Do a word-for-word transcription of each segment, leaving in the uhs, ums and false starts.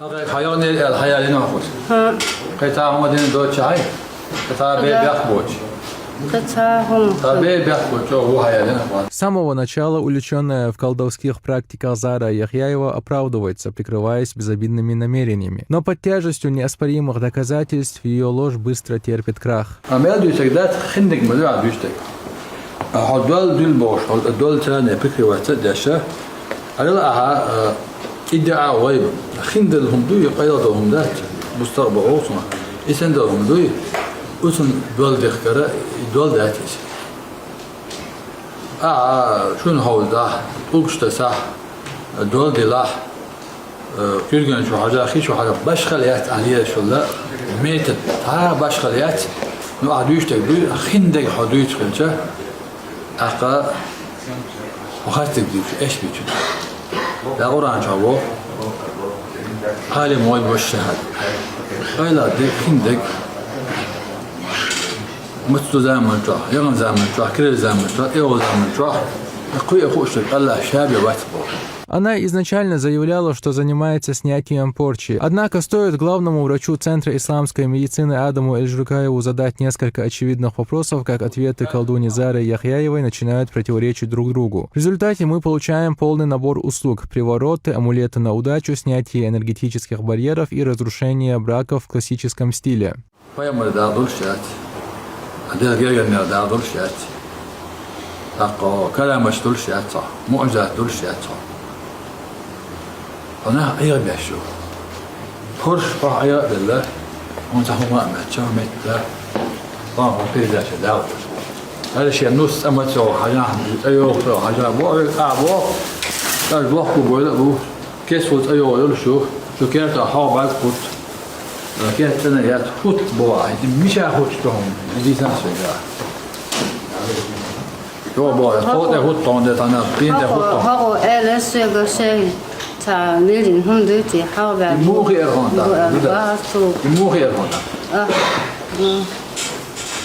Хьайонел эл хьаялина хус. Хм. Кхета хьама дин дочай. Кхета бе Да. бяхбоч. Кхета хьама. Та бе бяхбоч, о, ху хьаялина хус. С самого начала уличённая в колдовских практиках Зара Яхьяева оправдывается, прикрываясь безобидными намерениями. Но под тяжестью неоспоримых доказательств её ложь быстро терпит крах. Амел дуй тогда хиндик мадуа дуй так. Хьо дол дил бош, хьо дол цане прикрываться дяша. Арила аха, э, идеа гъайб. Хиндал хум дуй, къайла дол хум дат. Мустагъба олсун. Исен дол хум дуй. Усун дол дехкара, и дол датис. А, шун ховда, угшта сах, дол дилах, э, кюрген шу хажа, хи шу хажа, башхал яц, алия шулла, метод, та башхал яц, ну, а дуй так дуй, хиндек хо дуй чхилча, Ака хатик див эш бичу. Да Къуран чаво. Алим гъой бош шахад. Айла дек хиндек. Муцту заман ча, ягъан заман ча, кирил заман ча, эо заман ча. Куй эхуш Аллах шаби ватбо. Она изначально заявляла, что занимается снятием порчи. Однако стоит главному врачу Центра исламской медицины Адаму Эльжуркаеву задать несколько очевидных вопросов, как ответы колдуни Зары Яхьяевой начинают противоречить друг другу. В результате мы получаем полный набор услуг: привороты, амулеты на удачу, снятие энергетических барьеров и разрушение браков в классическом стиле. Пайгамбар дагъ дурш яц. Адел герген дагъ дурш яц. Такъо каламаш дурш яц. Муъжизат дурш яц. Ана айгъа бяшу. Порш па айгъа белла. Он са хума мача метла. Ва хо передача дагъ. Али ше нус амацо хажа, айо хо хажа бо, а бо. Аж бо ку бо бу. Кес хо айо йол шу. Шу керта хо баз кут. Кертена яц хут бо, миша хут тон, дизан сога. Йо бо, хот э хут тон де тана, пин де хут тон. Хо, хо, эле сога шей, та мирин хунду ти, хо бе. Мухи эр хонда, Бу, бу да. Бу, ту. Мухи эр хонда. А, м.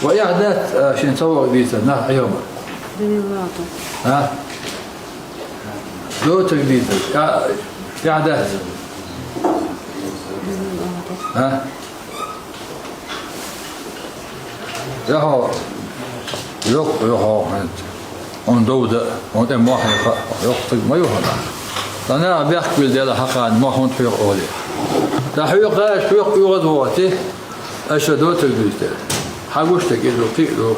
Ва я дат, а, шин цаво диса, на, айома. Дини вату. А? Дотик диса, я, я дат. А? Яхо, йох, йохо, хант. Он довда, он э мохье ха, йох тиг ма йохана. Тана бяхк бил дела хахан мохун тхуйх оли. Та хуйх даш, хуйх уйгъаз воти, аша дотик дюйте. Хагуш тек иду, тик ду.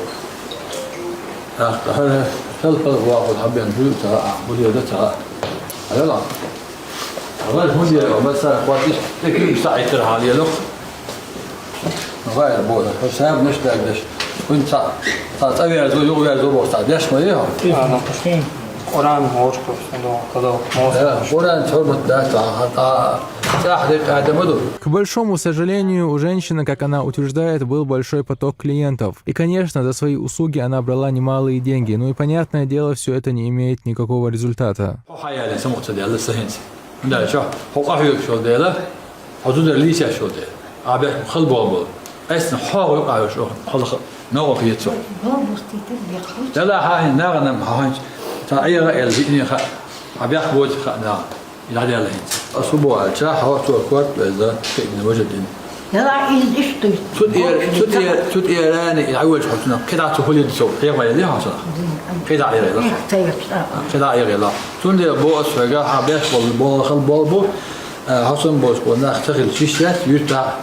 Ах, хал, хал, хал, ваху, хабен, хуйх та, а, бу деда та. Аяла. Авал хун деда, ва баса, хватиш, тек иду, са айтир хал елох. Гъайр бода, хӀу саб неш дагдеш. ХӀун ца, ца, ца верзо, югъ верзо бо ца деш ма йиҳо. Ана, кушин Къуръан гъоркъ кусин до, кадо, мос. Э, Къуръан хӀурмат да, ца, ца, ца, ца, ца, К большому сожалению, у женщины, как она утверждает, был большой поток клиентов. И, конечно, за свои услуги она брала немалые деньги. Ну и, понятное дело, всё это не имеет никакого результата. Хьаяли самуца дела сахинс. Да, чо, хо ахюк шо дела. Хьо зуда лийча шо де. Абе хал бо бо. Эсн хьо гу аюш о, хал х-, ногу хьецо. Дала хьа хин нагънам хьанч. Та айра эл бини ха. Абе хбоз ха на. Ила дела хин. Асубо алча хьо цо корт беза. Хин вождин. Дала ил ишту. Тут ир, тут ир, тут ирани, ил авеш хьо цуна. Кида цу хули цо. Хе вай ли хьо цуна. Кида ира ила. Кида ира ила. Тунде бо асфага, абе бол, бол хал бол бо. Хьасан боско нах тахил чиш яц, юрта,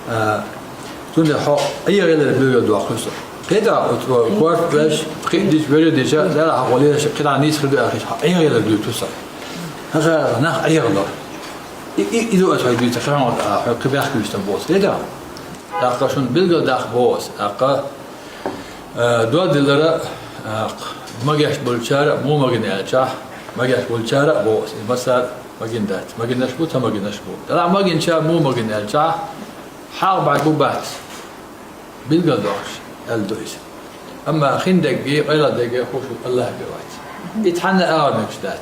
а, цунде хьо айгъелер бёгел дуахъуса. Кеда, вот, вот, корт веш, кидиш, вежедиша, дала хьо гъолеш, кида нийс хирду ахиш, хьо айгъелер дуй туса. Хаха, нах айгъелер. И, и, иду ас хай дуйта, хаха, а, хьо кибях кюста бос. Кеда? Дахка шун билгал дах бос, дахка Э, дуа дилара, э, магеш болчара, му магин элча, магеш болчара бос. И масар магин дат. Магинаш бу, та магинаш бу. Дала магинча, му магин элча, хьал бай бу бат. Билгал дош, эл дуис. Амма хиндеги, къайладеги, хушу Аллах биват. Итханна ага мекш дат.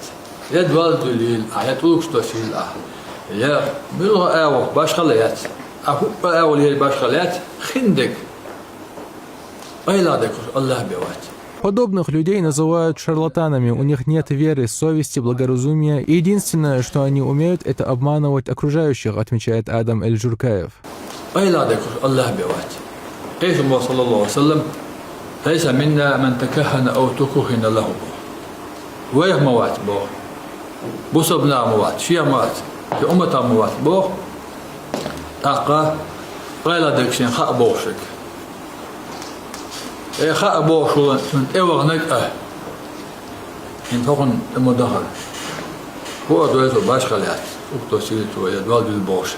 Я дуал дулил, а, я тулук что сил, а. Я милга ава, башхала яц. А хуппа ава, я башхала яц. Хиндег. Айла декуш Аллах бевач. Подобных людей называют шарлатанами, у них нет веры, совести, благоразумия, и единственное, что они умеют, это обманывать окружающих, отмечает Адам Эль-Джуркаев. Къайла декъуш Аллах бе вац. Къайсумал саллаллаху алейхи ва саллям: «Лайса минна ман такаххана ав тукуххина лаху». Вайх ма вац боху. Бусалба наха ма вац, шех ма вац, шен умматах ма вац боху. ТӀаккха къайла декъуш шен хаа бохушверг. Э, хаа бохушволан цунна тӀеваханарг а. ХӀинца хӀокхунна тӀе ма дахара. ХӀу а дойла цо башха лаьцна, укх тосийла цо я дол дуьйла бохуш.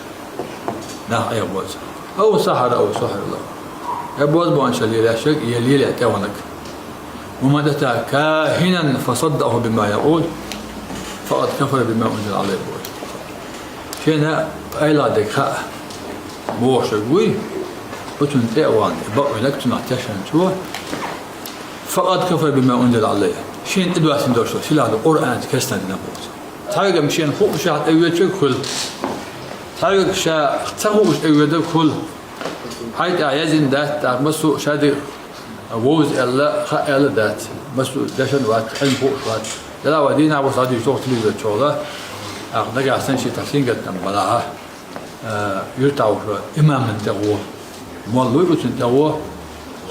Нах Ӏехабо цо. Ав сахьара, ав сухьира лаху. Я бозбуунчал лелаш верг, я лелехь тӀеваханарг. Ва ман ата кахинан фасаддакъаху бима якъул, факъад кафара бима унзила алайхи боху. Шена къайла декъа хаа бохуш верг вуй, оцунна тӀе а вахана, бакъвинарг цунах тешна цо, факъад кафара бима унзила алайхи. Шена тӀедоссина долуш долу сийлахь долу Къуръанца керстанна дина боху цо. Цхьаверг-м шена хууш тӀевоьдуш верг хуьлу. Цхьаверг ша ца хууш тӀевоьдург хуьлу. Хьайн тӀехь яздина дац, тӀаккха массо а шадерг вовза аьлла, хаа аьлла дац. Массо а дешна вац, Ӏилма хууш вац. Дела вай дийнахь бу схьадуьйцуш телевизор чохь, тӀаккха нагахь санна шен цхьа сингаттам балахь, а, юьртахь волчу имамна тӀе гӀо. Молла вуй оцунна тӀе гӀо.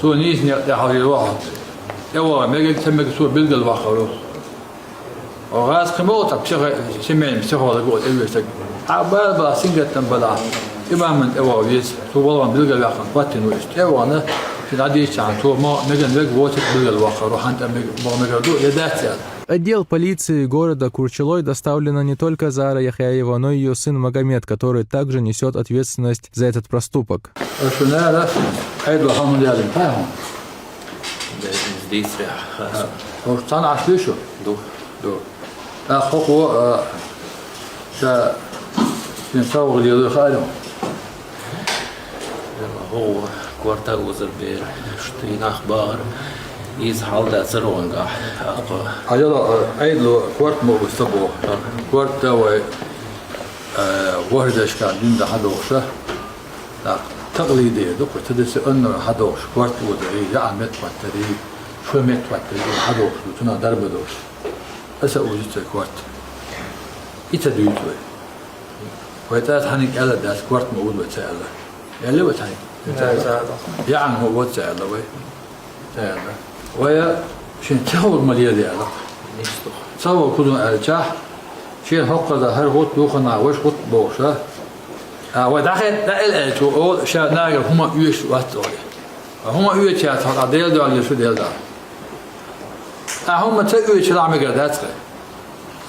Цо нийса некъа тӀе хьажийла вахьа. ТӀеваха мегар, ца мегар цо билгал ваккхар ву. Оха гӀазкхи ма ву цхьа психо-, семейный психолог ву тӀевоьдуш стаг. Ахьа бала-бала сингаттам балахь, имамна тӀе ваха веза. Цо валгӀан билгал ваьккхина хӀоттийна ву иза. ТӀе а вахана, шен дӀадийцчахьана, цо ма меган верг воцург билгал ваккхар ву, хьан тӀе мег-, боху мегар ду, я дац аьлла. В отдел полиции города Курчалой доставлена не только Зара Яхяева, но и её сын Магомед, который также несёт ответственность за этот проступок. Аша нара, хьайдо хьан ялин, хьан? Здесь я, хас. Ош цхьаьна Ӏаш дуй шу? Ду. Ду. ТӀаккха хӀокхо, а, ша шен совгӀат лело хаьара ма? ХӀокхо корта озар бер, шуьтий нах бахара, иза хьалда ца рогӀангахь, аккха. Хьажал, а, Ӏедало корта ма уза ца боху. А. Корта вай, а, ворхӀ дашка дуьнда хьадохуша. ТӀаккха такълиде ду кху, ца десе аннара хьадохуш, корта озарий, яа меттахӀоттарий, шо меттахӀоттарий, хьадохуш ду, цунах дарба долуш. Аса узу цай корта. И ца дуьйцу вай. Вай цӀа цхьаьнниг аьлла дац, корта ма уза вай ца аьлла. Аьлла вай цхьаьнниг? Ца аьлла. Яа ма уза ца аьлла вай. Ца аьлла. Вай шен ца хӀур ма лела аьлла. Ца хӀур кхузун аьллачахь, шен хӀокхаза хӀара гӀутта духана ваша гӀутта бохуша. А, вай дӀахетта дӀаэла аьлча, ола ша нагара хӀума оьшуш вац олий. ХӀума оьцу яц хьо, Дела дуьхьал шу Дела дуьхьал. Ахьа хӀума ца оьцуш лахь мегар дац хьай.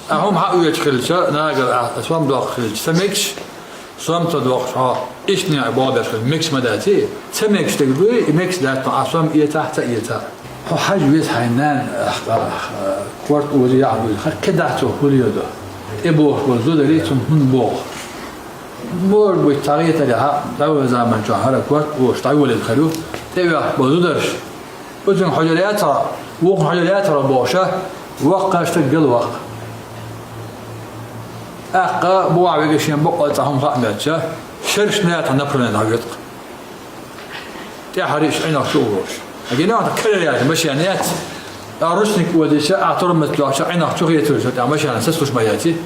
Ахьа хӀума хьан оьцуш хилча, нагара ахьа сом доккхуш хилча, ца мегаш, сом ца доккхуш хьо, иштта некъ бохбеш хилча, мегаш ма дац и. Ца мегаш дерг дуй, и мегаш дац, ахьа сом эцахь, ца эцахь. Хьо хьажа веза хьайн нана, ах, ах, корта оза яхьа дуй, хьан кхидӀа цо хӀума леладо. ТӀебохуш болу зударий цунна хӀунда боху? Может быть, цхьа гӀетарехьа, дӀавоьду заманчохь хӀара корта озаш дӀаволийла хир ю, тӀевех болу зударш. Оцунга хьожур яц хьо, вукхунга хьожур яц хьо бохуша, воккха стаг гал ваккха. ТӀаккха бухахь вега шен бакъо цхьа хӀума хаа моьттуша, шераш нахана направление дӀахӀоьтту-кх. ТӀаьхьарий иш Ӏинах чу а вогӀуш. Агина а кхерар яц, машен яц. А ручник озийча, а тормоз тоьхча, Ӏинах чу хеталуш, тӀаьхьа машена сацалуш ма яций.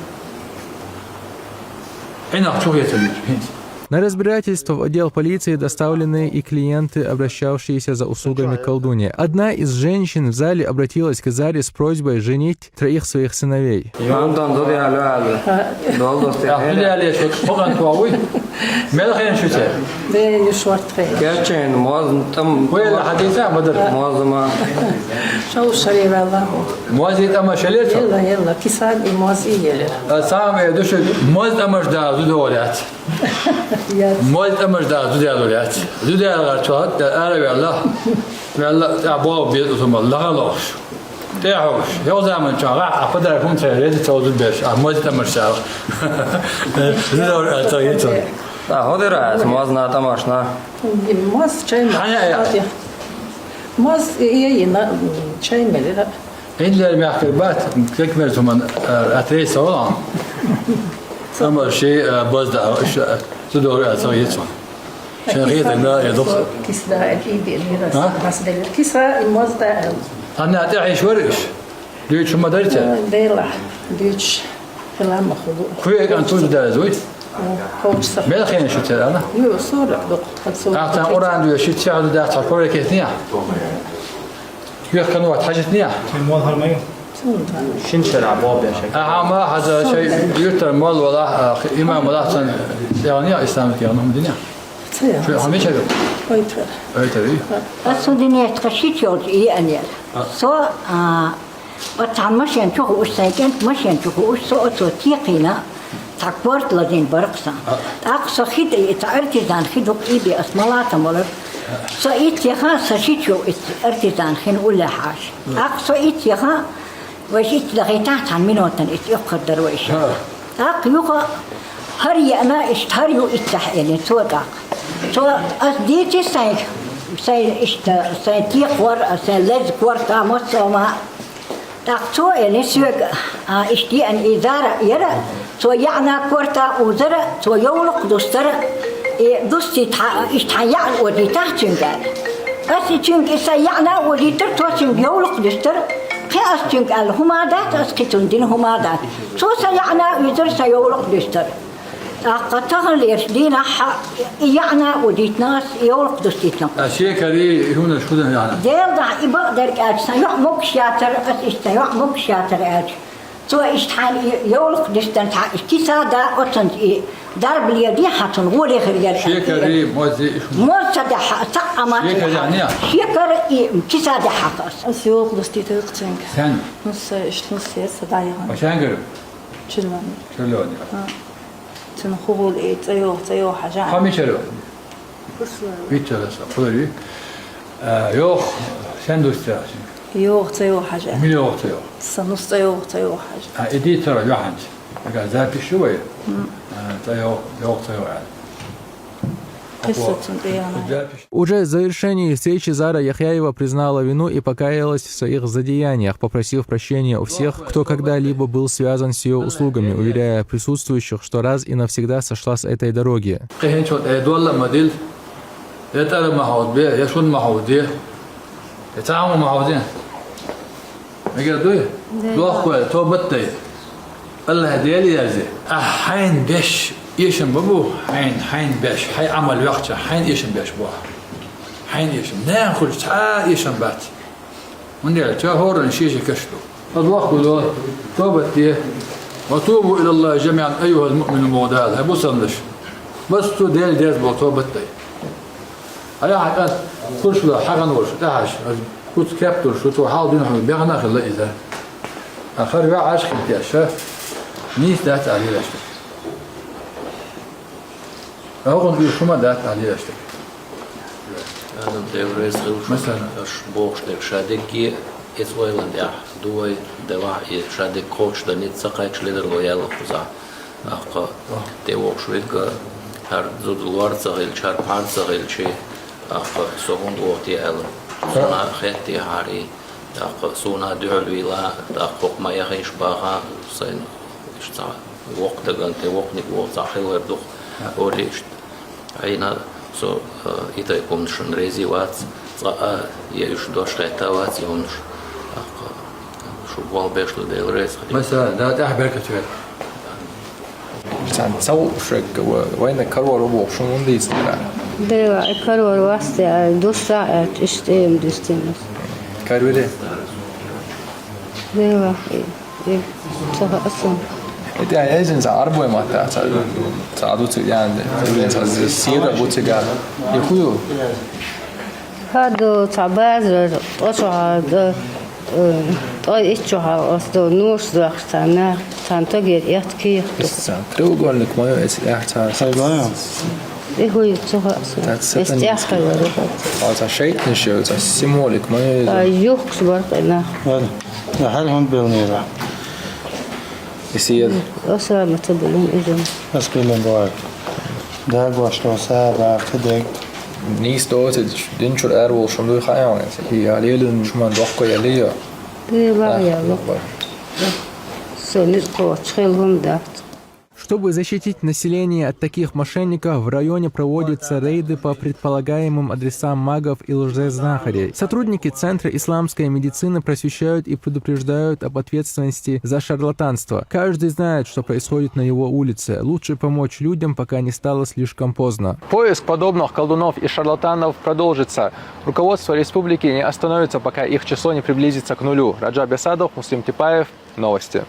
Ӏинах чу хеталуш, хӀинца. На разбирательство в отдел полиции доставлены и клиенты, обращавшиеся за услугами колдуньи. Одна из женщин в зале обратилась к Заре с просьбой женить троих своих сыновей. Антон, зуда яьлла ваьлла. Долдус те. А, зуда яьлла, шу хӀокхуьнан тохуй? Мел хен шу те? Бе, ю шорт хен. Кечен, моз, там. Вай ла хадиса, мадар. Моз ма. Шоу шаре ваьлла. Моз и там шале цо? Елла, елла, кисан и моз и еле. А, сам э, душу, моз тамаш да, зуда валяц. Яц. Моз тамаш да, зуда валяц. Зуда валяц, чо, ара ваьлла. Ваьлла, а, бо, бе, усума, лагалош. ТӀехьуш, йо заман чохь, а, подарок хӀун ца, реди ца узу берш, а, моз тамаш цара. Зуьйдор, а, ца йицун. А, хӀун дира ас, мозна тамашна? Моз чай ма. Хьан яа? Моз, и, и, и, на, чай мелира. Индер мягкий бат, как мер туман, а, отрезал. Тамаш ши, а, бозда, а, ш-, а, зуьйдор, а, ца йицун. Шен гӀеза да, я дукха. Кисра, э, иди, мира, А? Бас дели. Кисра, и мозда, э. Анна, тӀехьа иш вара иш? Дуьйцуш ма дарий те? Э, дела, дуьйцуш. Хила ма худу. Кхуья кӀант туз даьлла вуй? Э, кхочуса. Мел хенаш ю церана? Ю, сорок дукха, хад сорок. Ахтан Къуръан дуьйцуш, ит сехьа ду дац, хьо кхоре кехтия? Вехкан ват хьажитния? Шен мол хьарма ю? Шин шера боб я шек. Ахьа ма хьажа шай юртар мол вала, а, имам вала сан дегӀания ислам дегӀана хӀума диния? Ца я. Шо хьамича ю? Ойтар. Ойтар ю? Ас цу динехь тха ши чолчу и анер. А. Со, а, оцхьан машен чу хууш, сайн кӀент машен чу хууш, со оцо текхийна, цхьа корта лазийна баркъ сан. А. ТӀаккха со хи тӀе, и цхьа артизан хи дукха и бе ас ма латам валар. Со итт яха, са ши чу итт артизан хин уллехь хьаша. А. ТӀаккха со итт яха, вайша итт дахийтахь, цхьан минотан итт юккхар дара вайша. А. ТӀаккха юха хӀара еана, иштта хӀара ю иттехь элира цо тӀаккха. Цо ас дийци сайн, сайн иштта, сайн текхор, сайн леза корта, массо а ма. ТӀаккха цо элира соьга, а, иштта еана и зара яра, цо яьӀна корта узара, цо йовлакх дустара, и дустийта хьа, иштта хьан яьӀна озийтахь цуьнга аьлла. Ас и цуьнга и сайн яьӀна озийтар, цо цуьнга йовлакх дуьстар. Кхин ас цуьнга аьлла, хӀума дац, ас кхин цунна дина хӀума дац. Цо сан яьӀна уьйзар, сан йовлакх дуьстар. ТӀаккха таханлерчу дийнахь и яьӀна а удийтина ас, и йовлакх дустийтина. А шекари, и хӀуманаш хӀун яьӀна? Делдахь и бакъдерг аьлча, сан йоӀ могуш яцара, ас иштта сан йоӀ могуш яцара аьлча. Цо иштта хьайна и йовлакх дустан цхьа и киса да, оцунца и дарба леди хьан цунна гӀоле хир яра аьлча. Шекари, мози, и хӀума. Моз ца дехьа, цхьа а ма ца Шекари дехьа. яьӀна? Шекар и киса дехьа ас. Ас йовлакх дустийтар цуьнга. Сен? Ну, са, иштта, ну, са, са дӀаяхана. А шен гара? Чуьллани. Чуьллани. А. Цуьнан хӀу гӀуллакх, цӀа йогӀу, цӀа йогӀу хьажа. Хьо мичара ю? Виччара сан, кхуьлур ю. А, йогӀу, сен ду цара? ЙогӀу, цӀа йогӀу хьажа. Мила йогӀу, цӀа йогӀу? Сан нус цӀа йогӀу, цӀа йогӀу хьажа. А, и дийцара юьхьанца. Ага, запись ю вай? М. А, цӀа йогӀу, йогӀу, цӀа йогӀу аьлла. Кхин со цунна тӀе яхана. Запись. Уже в завершении встречи Зара Яхъяева признала вину и покаялась в своих злодеяниях, попросив прощения у всех, кто когда-либо был связан с её услугами, уверяя присутствующих, что раз и навсегда сошла с этой дороги. Кхин хӀинца тӀе долла ма дилла, я тӀара ма хьовзабе, я шуна ма хьовзаде, я цхьа хӀума ма хьовзаде. Мегар дуй? Дела. Дохко, тобат дай. АллахӀ Дела яьрзи. Ахь хьайна беш эшам ма бу, хьайна, хьайна беш, хьайн Ӏамал йоккхача, хьайна эшам беш бу ахь. Хьайна эшам. Нахана хуьлуш цхьа а эшам бац. ХӀунда аьлча хӀоранна шен-шен каш ду. Аса воккха ву, тобат де. «Ва тубу илаллахӀи жамиӀан айюхӀал муъминун», боху Дала, хӀай бусалбанаш. Массо а Делан деза боху тобат дай. Хьан яхьа кӀант, кхуьш ваьлла хьагӀан волуш, тӀаьхьаш, куц кеп долуш ву, цо хьал дуьйна хьуна бехна а хилла иза. Ахар ваьӀаш хила теша, нийса дац аьлла йиш ду. ХӀокхунна уьш хӀума дац аьлла йиш ду. Адам Дела реза хилла шу, Масала. Аша бохуш дерг ша дегге, эца ойланна тӀехь ду вай, делахь и ша дерг кхочушдан ницкъ ца кхаьчча ледарло яьлла кхузахь. ТӀаккха тӀе воккхуш верг, хӀара зуда лор ца хилча, хӀара пхьар ца хилча, тӀаккха со хӀунда воху те аьлла, суна хетте хьарий, тӀаккха суна дуьхьал вийла, тӀаккха хӀокху ма яхийша баха, сайна иштта цхьа воккха даган тӀе воккханиг воху цхьа хилар ду-кх, олий иштта. Хьайна со, а, и тайпа хӀуманаш шуна реза вац, цкъа а, я уьш дош хетта вац и хӀуманаш. ТӀаккха шу болх беш ду, Дела реза хилийла. Масала, да, тӀаьхьа беркат вер. Цхьаьна ца хууш верг вайна карор ву бохуш хӀума дийцинера? Дела, и карор вац те, ай, дуссахь аьлча, иштта тӀе ма дуьстина. Карвире? Дела, и, и, ца хаьа суна. И тӀе айзина цхьа Ӏарбой матта, цхьа, цхьа ду цига, ян де, цхьа сира бу цига. И хӀу ю? ХӀара ду цхьа базар, ткъа чохь, ткъа, э, ткъа итт чохь, аса ду нуш зохуш цхьа нах, цхьана тагера эцна кехат ду. Иза цхьа треугольник ма ю, иза эхь цхьа. Ай, ма ю. И хӀу ю, ца хаьа суна. Иза тӀехь хилла ду. Цхьа шайтӀанаш ю, цхьа символик ма ю иза. Ай, юхкуш бара кхин нах. Вала, хьал хӀунда белнера? И седа. Аса ма ца белина иза. Аса белина боху. Дагош долу сагӀа баха ца дерг. Нийса доцу, дин чуьра ара волуш хӀума дуй хаьа вайн? И я лелина шуман доккха я ле йо? Дела яла. Со ницкъ кхочуш хила хӀума дац. Шу Чтобы защитить население от таких мошенников, в районе проводятся рейды по предполагаемым адресам магов и лжезнахарей. Сотрудники Центра исламской медицины просвещают и предупреждают об ответственности за шарлатанство. Каждый знает, что происходит на его улице. Лучше помочь людям, пока не стало слишком поздно. Поиск подобных колдунов и шарлатанов продолжится. Руководство республики не остановится, пока их число не приблизится к нулю. Раджаб Ясадов, Муслим Типаев. Новости.